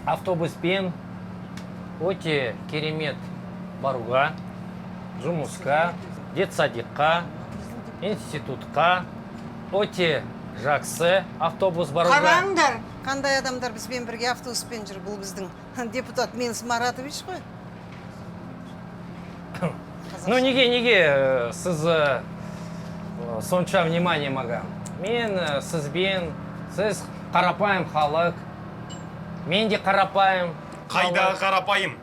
Автобуспен өте керемет баруға, жұмысқа, детсадикқа, институтқа өте жақсы автобус баруға. Қараңдар, қандай адамдар бізбен бірге автобуспен жүр. Бұл біздің депутат Мелс Маратович қой. Ну неге сіз сонша внимание маған? Мен сізбен, сіз қарапайым халық, мен де қарапайым Қайдағы халық. қарапайым?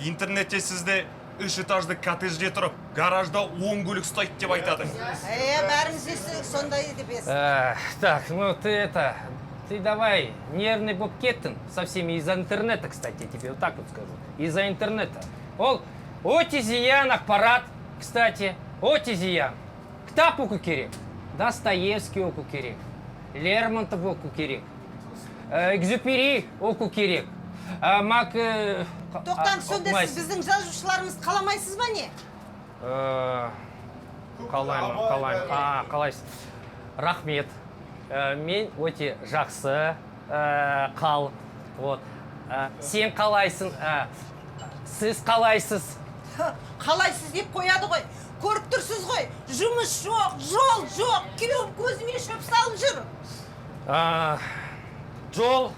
Интернетте сізді үш этажды коттеджде тұрып, гаражда 10 көлік ұстайды деп айтады. Е, бәріміз естідік сондай деп естідік. Так, ну ты это, ты давай, нервный болып кеттің со всеми из-за интернета, кстати, я тебе вот так вот скажу. Из-за интернета. Ол өте зиян ақпарат, кстати, өте зиян. Кітап оқу керек, Достоевский оқу керек, Лермонтов оқу керек, Экзюпери оқу керек. Мак... Тоқтаңыз, сонда сіз біздің жазушыларымызды қаламайсыз ба, не? Қалаймын, қалаймын. А, қалайсыз? Рахмет. Мен өте жақсы қал. Вот. Сен қалайсың? Сіз қалайсыз? Қалайсыз деп қояды ғой. Көріп тұрсыз ғой, жұмыс жоқ, жол жоқ, күйеуім көзіме шөп салып жүр. Жол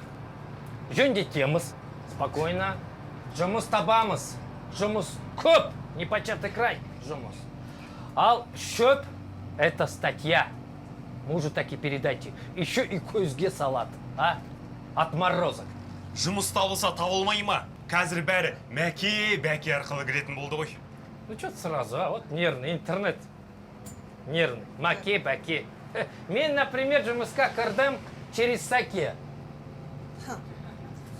жөндетеміз. Спокойно. Жұмыс табамыз. Жұмыс көп. Непочатый край жұмыс. Ал шөп – это статья. Мужу так и передайте. Еще и көзге салат, а? Отморозок. Жұмыс табылса табылмай ма? Қазір бәрі Мәке, Бәке арқылы кіретін болды ғой. Ну что ты сразу, а? Вот нервный интернет. Нервный. Маке, баке. Мен, например, жұмысқа кірдім через Саке.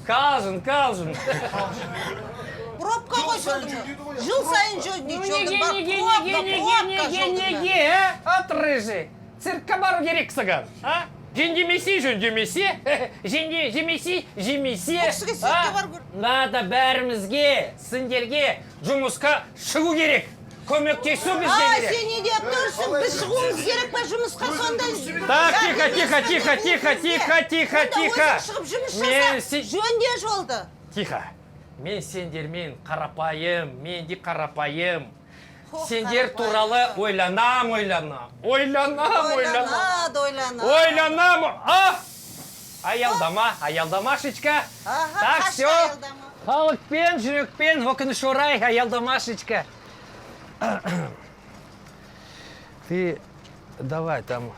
Қалжың, қалжың. Пробка ғой жолдың. Жыл сайын жөндейді Ну жолдың. неге, Бар, неге, пробка, неге, неге, пробка неге, жолдың бәрі. неге, а? От рыжий. Циркке бару керек саған, а? Жөндемесе, жөндемесе, жеңде, жемесе, жемесе. Бұл кісіге циркке а? бару керек. Надо бәрімізге, сендерге жұмысқа шығу керек. Көмектесу бізге А, керек. сен не деп тұрсың? Біз шығуымыз керек па жұмысқа сонда? Так, тихо, тихо, тихо, тихо, тихо, тихо, тихо. Онда өзің шығып жұмыс Мен жаса, жөнде жолды. Тихо. Мен сендермен қарапайым, мен де қарапайым. Хо, Сендер қарапайым. туралы ойланам, ойланам. Ойланам, ойланам. Ойланады, ойланады. Ойланам. А! Аялдама, аялдамашечка. Ага, Так, қашты все. аялдама. Халықпен, жүрекпен, өкініш орай, аялдамашечка. Ты давай там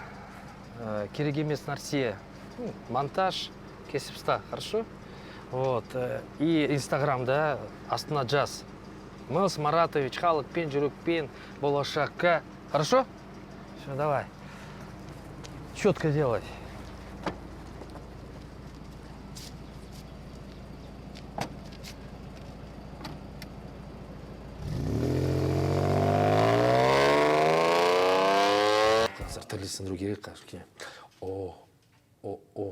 керек емес нәрсе, ну, монтаж кесіп таста, хорошо? Вот. И Инстаграмда астына жаз. Мелс Маратович, халықпен, жүрекпен, болашаққа. Хорошо? Все, давай. Четко делай. Қазір тілесіндіру керек қазір кішкене. О, о, о,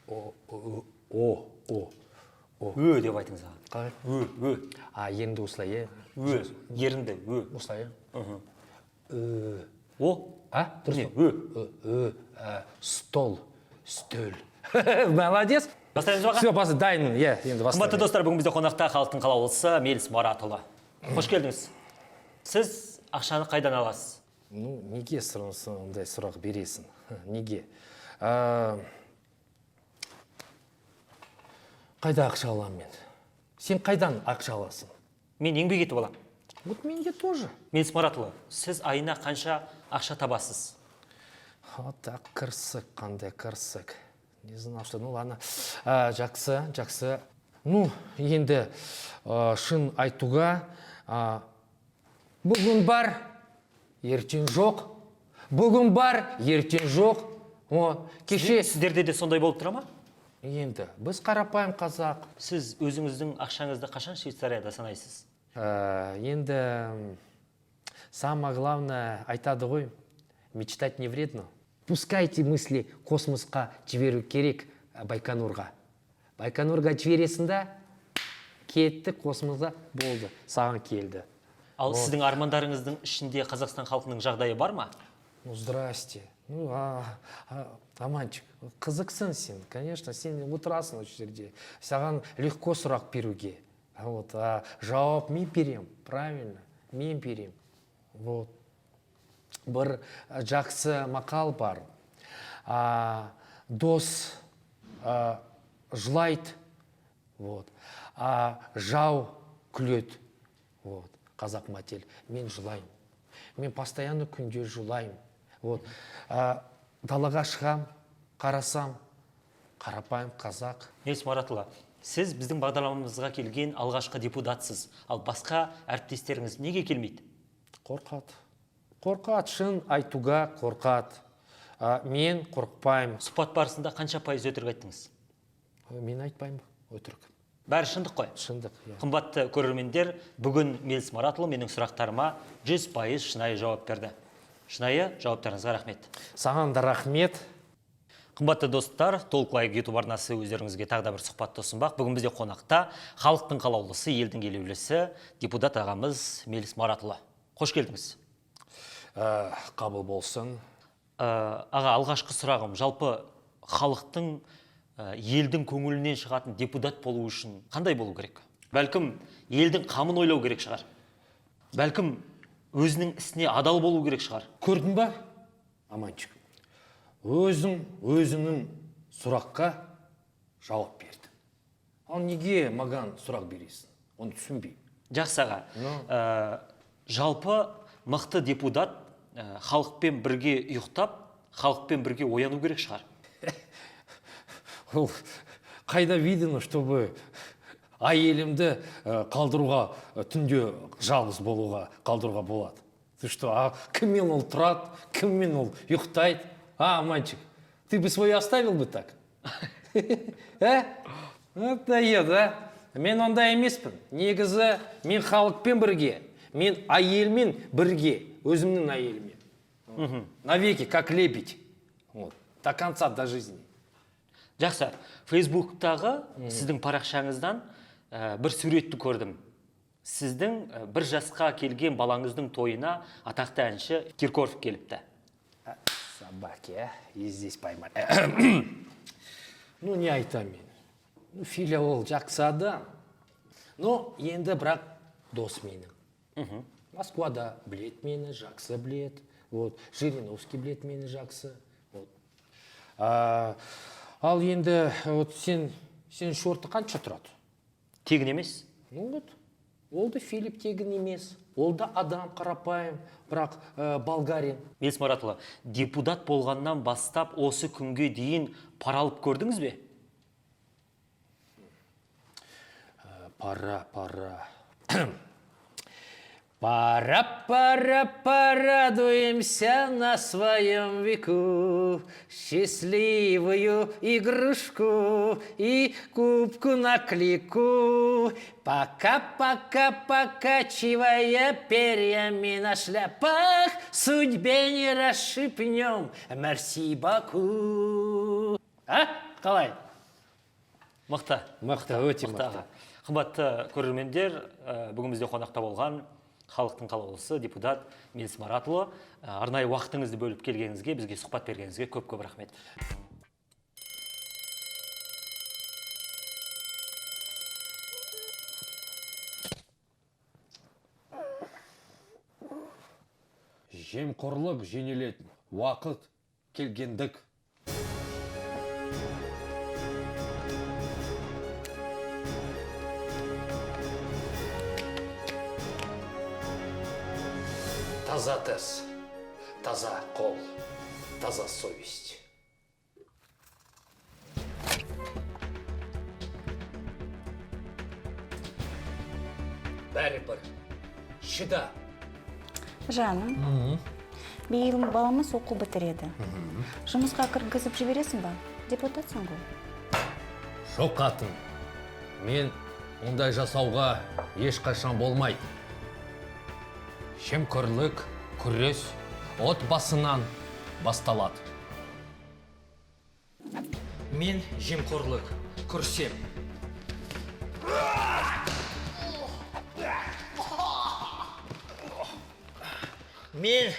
о, о, о, о. Ö деп айтыңыз аға. Қалай? Ö, ö, А, енді осылай, иә? ö, ерінді, ö. Осылай, иә? О, А? Дұрыс Не, па? Ö. Ö, ö, стол, стөл. Молодец. Бастаймыз ба, аға? Все, бас, дайынмын, иә, енді Қымбатты бастаймын. достар, бүгін бізде қонақта халықтың қалаулысы Мелс Маратұлы. Қош келдіңіз. Сіз ақшаны қайдан аласыз? Ну, неге сондай сұрақ бересің? Неге? Қайда ақша аламын мен? Сен қайдан ақша аласың? Мен еңбек етіп аламын. Вот менде тоже. Мелс Маратұлы, сіз айына қанша ақша табасыз? Вот так қырсық, қандай қырсық. Не знал, что... Ну ладно. Жақсы, жақсы. Ну, енді шын айтуға, бүгін бар, ертең жоқ. Бүгін бар, ертең жоқ. О, кеше... Сіздерде де сондай болып тұра ма? Енді біз қарапайым қазақ. Сіз өзіңіздің ақшаңызды қашан Швейцарияда санайсыз? Енді самое главное айтады ғой, мечтать не вредно. Пускайте мысли космосқа жіберу керек, Байконурға. Байконурға жібересің да, кетті космосқа, болды, саған келді. Ал сіздің армандарыңыздың ішінде Қазақстан халқының жағдайы бар ма? Ну, здрасте. Ну, Аманчик, қызықсың сен, конечно, сен отырасың осы жерде. Саған легко сұрақ беруге. Вот, а жауап мен берем, правильно, мен берем. Вот. Бір жақсы мақал бар. Дос жылайды, вот, а жау күледі. Вот, қазақ мәтел. Мен жылаймын. Мен постоянно күнде жылаймын. Вот. Далаға шығам, қарасам, қарапайым қазақ. Меліс Маратұлы, сіз біздің бағдарламамызға келген алғашқы депутатсыз. Ал басқа әріптестеріңіз неге келмейді? Қорқады. Қорқады, шын айтуға қорқады. Мен қорықпаймын. Сұхбат барысында қанша пайыз өтірік айттыңыз? Мен айтпаймын өтірік. Бәрі шындық қой. Шындық, иә. Қымбатты көрермендер, бүгін Меліс Маратұлы менің сұрақтарыма 100% шынайы жауап берді. Шынайы жауаптарыңызға рахмет. Саған да рахмет. Қымбатты достар, Толық Лайк YouTube арнасы өздеріңізге тағы да бір сұхбатты ұсынбақ. Бүгін бізде қонақта халықтың қалаулысы, елдің елеулісі, депутат ағамыз Меліс Маратұлы. Қош келдіңіз. Қабыл болсын. Аға, алғашқы сұрағым, жалпы халықтың, елдің көңілінен шығатын депутат болу үшін қандай болу керек? Бәлкім елдің қамын ойлау керек шығар. Бәлкім өзінің ісіне адал болу керек шығар. Көрдің ба, Аманчик? Өзің өзіңнің сұраққа жауап бердің. Ал неге маған сұрақ бересің? Оны түсінбеймін. Жақсы аға. Жалпы мықты депутат халықпен бірге ұйықтап, халықпен бірге ояну керек шығар. Ол қайда видно, чтобы әйелімді қалдыруға, түнде жалғыз болуға қалдыруға болады. Ты что, а кіммен ол тұрады, кіммен ол ұйықтайды? А, мальчик, ты бы свою оставил бы так? А? Вот дает, а? Мен ондай емеспін. Негізі мен халықпен бірге, мен әйелмен бірге, өзімнің әйеліммен. Навеки, как лебедь. Вот. До конца, до жизни. Жақсы. Фейсбуктағы сіздің парақшаңыздан бір суретті көрдім. Сіздің бір жасқа келген балаңыздың тойына атақты әнші Киркоров келіпті. Собаки, а? И здесь поймали. Ну, не айтам мен. Ну, Филя ол жақсы адам. Но енді бірақ дос менің. Москвада білет мені, жақсы білет. Вот. Жириновский білет мені жақсы. Вот. Ал енді вот сен шорты қанша тұрады? Тегін емес. Ну вот, ол да Филипп тегін емес. Ол да адам қарапайым, бірақ болгарин. Меліс Маратұлы, депутат болғаннан бастап осы күнге дейін пара алып көрдіңіз бе? Пара, пара. Пора, пора, порадуемся на своем веку. Счастливую игрушку и кубку на клику. Пока-пока, покачивая перьями на шляпах, судьбе не расшибнем мерси боку. А? Қалай? Мықты. Мықты, өте Мықты мықты. аға. Қымбатты көрермендер, бүгін бізде қонақта болған халықтың қалаулысы депутат Меліс Маратұлы. Арнайы уақытыңызды бөліп келгеніңізге, бізге сұхбат бергеніңізге көп-көп рахмет. Жемқорлық жеңілетін уақыт келгендік. Таза тіс, таза қол, таза совесть. Бәрібір, шыда. Жаным, биыл баламыз оқу бітіреді. Жұмысқа кіргізіп жібересің ба? Депутатсың ғой. Жоқ, қатын. Мен ондай жасауға ешқашан болмайды. Жемқорлық күрес отбасынан басталады. Мен жемқорлық көрсем. Мен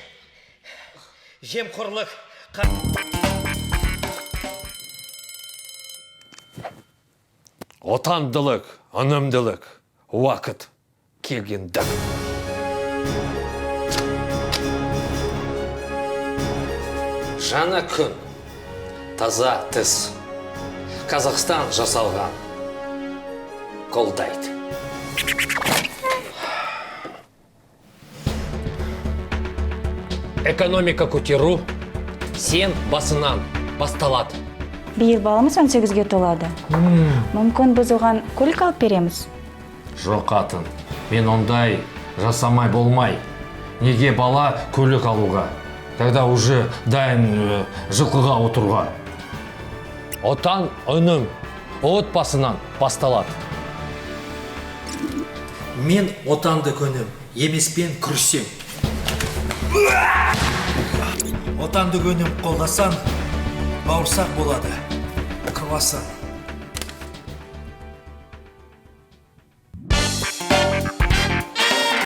жемқорлық Отандылық, өнімділік, уақыт келгендік. Жаңа күн, таза тіс. Қазақстан жасалған. Қолдайды. Экономика көтеру сен басынан басталады. Биыл баламыз 18-ге толады. Мүмкін, біз оған көлік алып береміз. Жоқ, қатын. Мен ондай жасамай болмай. Неге бала көлік алуға, когда уже дайын жылқыға отыруға? Отан өнім отбасынан басталады. Мен отанды көнем, емеспен күрсем. Отанды өнім қолдасаң, бауырсақ болады, круассан.